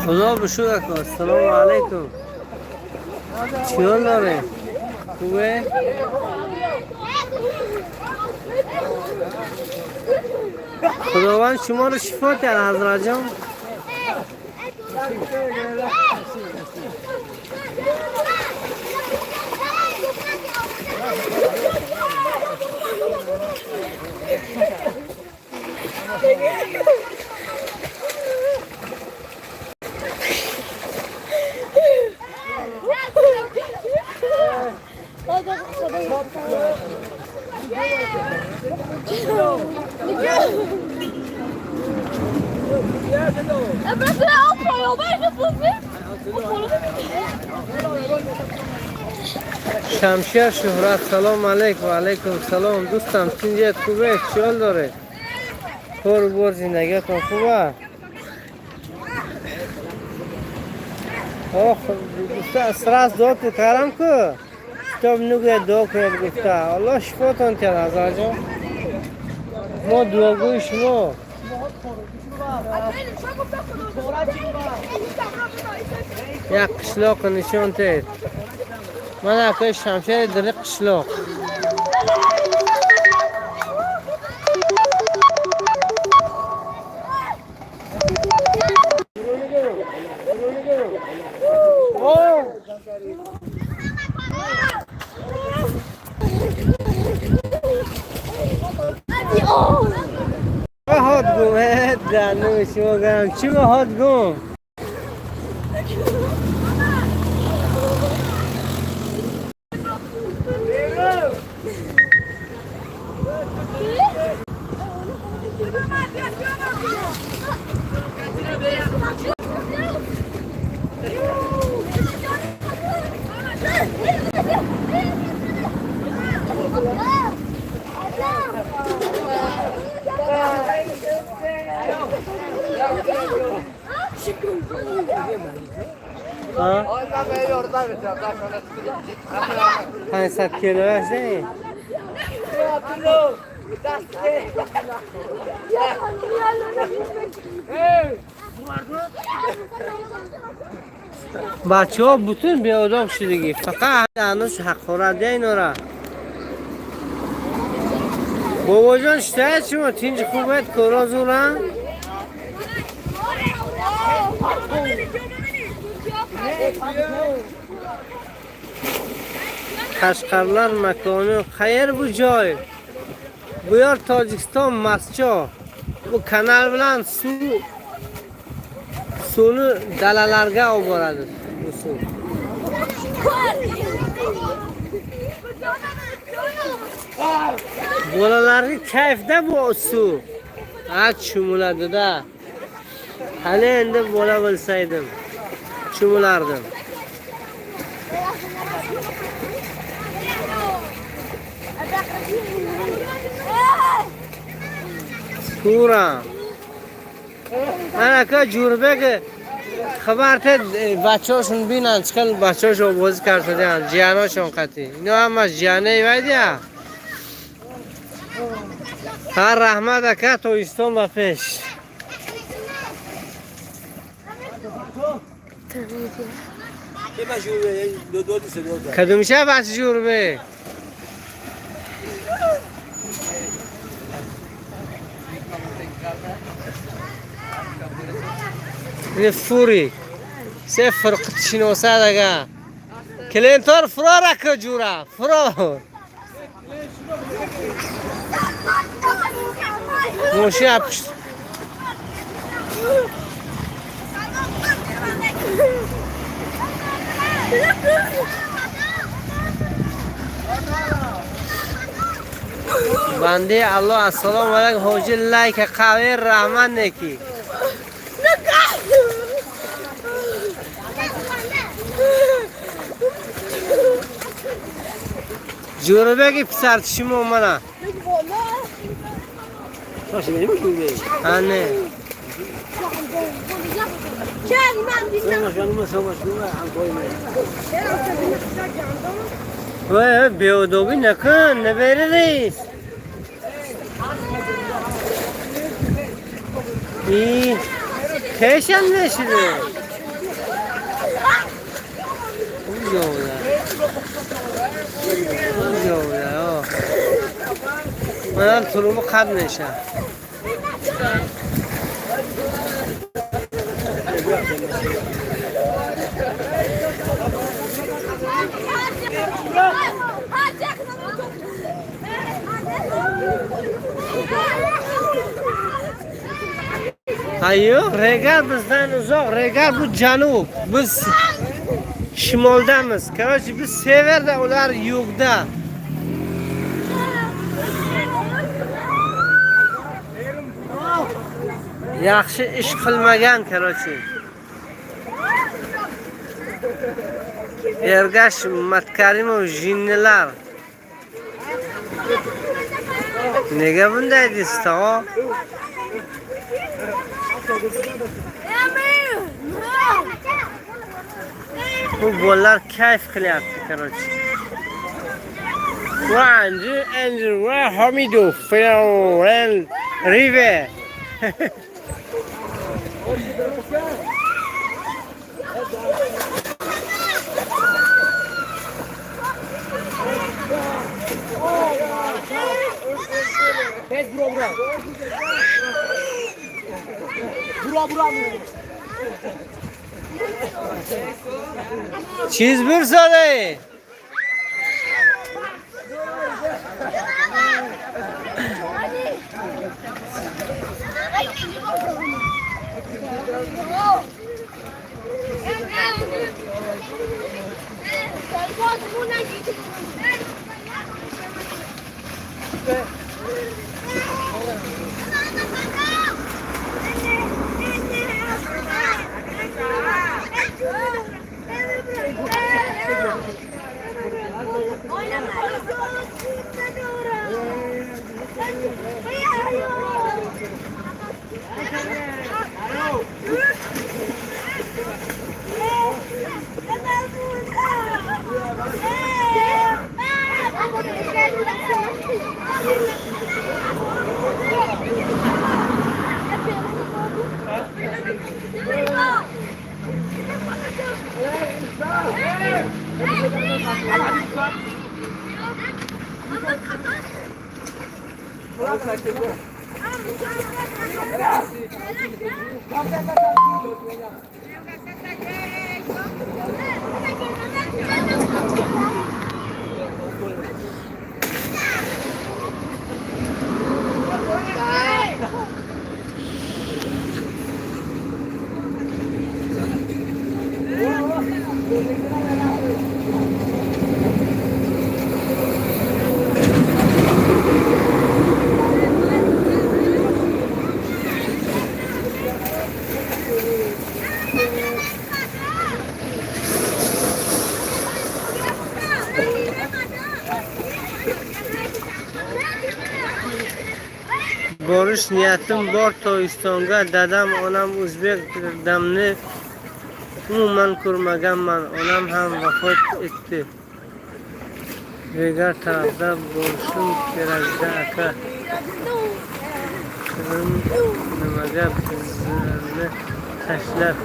خدا بشور کن. سلام علیکم. چیکار داره؟ خوبه؟ خداوند شما رو شفا کرد حضرت جان. شمشیر شهرت سلام علیکم. و علیکم سلام دوستم، چینجت خوبه؟ چیال داره؟ کار و بار زندگیتون خوبه؟ آخ دوستا سراس دعا تو کرم که کتاب نگه دعا کنید گفته الله شفاتان کرد حضرت جان. ما دعاگوی شما. یک قشلاق نشان تید. من اکای شمشیر در قشلاق. هات گم دندون شما گرم. چی به هات گم؟ ها؟ 500 کیلو هست نه؟ بچه ها بutun بیاداب شدگی فقط هنوز حقارت اینا را. بابا جان شده شما تینج خوبه کارا زورن؟ Qashqarlar makoni qayer bu joy? Bu yer Tojikiston Mascho. Bu kanal bilan suvni dalalarga olib boradi bu suv. Bolalarga kayfda bu suv. Ha cho'miladi-da. Hali endi bola bo'lsaydim cho'milardim. Turan. من اکا جوربه که خبر بچه هاشون بینن چکل بچه هاشون بازی کرده جیاناشون قطعی اینا همش جیانه ای ویدیا هر رحمت اکا تو ایستون با پیش کدومشه بچه جوربه این فوری سه فرقت شناسه دیگه کلینتور فرا رکه جورا فرا موشی اپشت Бандаи Аллоҳ, ассалому алайкум, ҳоҷи, лайка қави раҳмат неки. Ҷӯрабеки писарчишимо мана. Ане. Вай, беодобӣ накун, набери рейс. И хешам мешиде. Ёла. Ёла. Манам тулуми қад меша. Ha yo'q, Regar bizdan uzoq, Regar bu janub. Biz shimoldamiz. Короче, biz север da, ular юг da. Yaxshi ish qilmagan, короче. Ergash Matkarimov jinnilar. Nega bunday deysiz, tog'a? Bu bolalar kayf qilyapti, короче. One, two, and one, Hamidov, Ferren, Rive. Tez bura bura. Bura bura. Chiz bir so'ray. Borish niyatim bor Tojikistonga. Dadam, onam o'zbek, dadamni umuman ko'rmaganman. Onam ham vafot etdi. Regar tarafda borishim kerakda, aka. Qirim nimaga bizlarni tashlab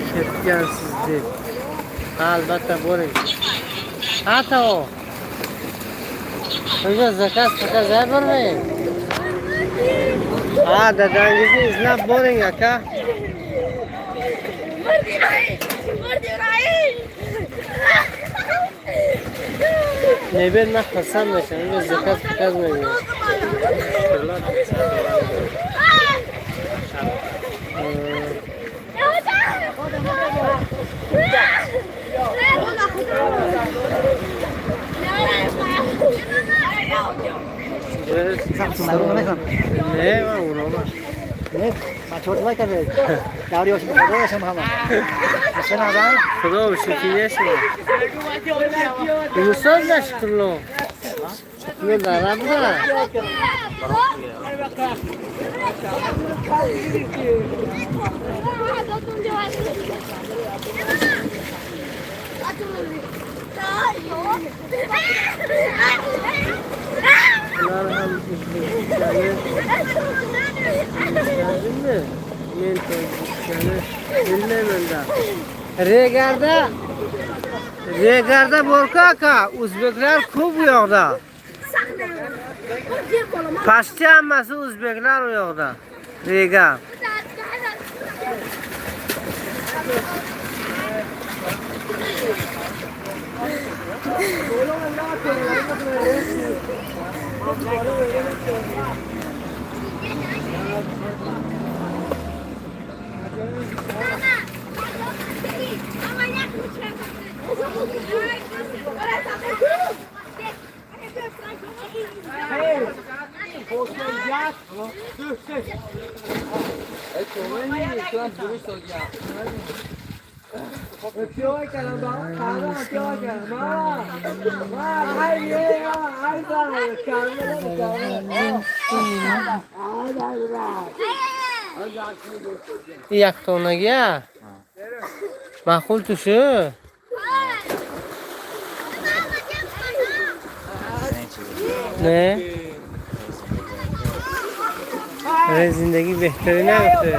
ketgansiz deb. Ha, albatta boring. Ha, tog'a. O'sha заказ показ bormang. Ha, dadangizni izlab boring, aka. Nebel man xursand bo'lsam, o'sha заказ показ mayman. نه، من اونا. بچه‌ها کرده. داری باشه خدا باشه همه. خدا شکریه شما. دوستان نشکرلو. شکرلو دارم بودن. Ular ham o'zbekchani bilishadimi? Men tojikchani bilmayman-da. Regarda borku aka, o'zbeklar ko'p u yoqda. Pastda hammasi o'zbeklar u yoqda. Regar. Yaktonaga ma'qul tushi. Ne? Zindagi behtari nagufte.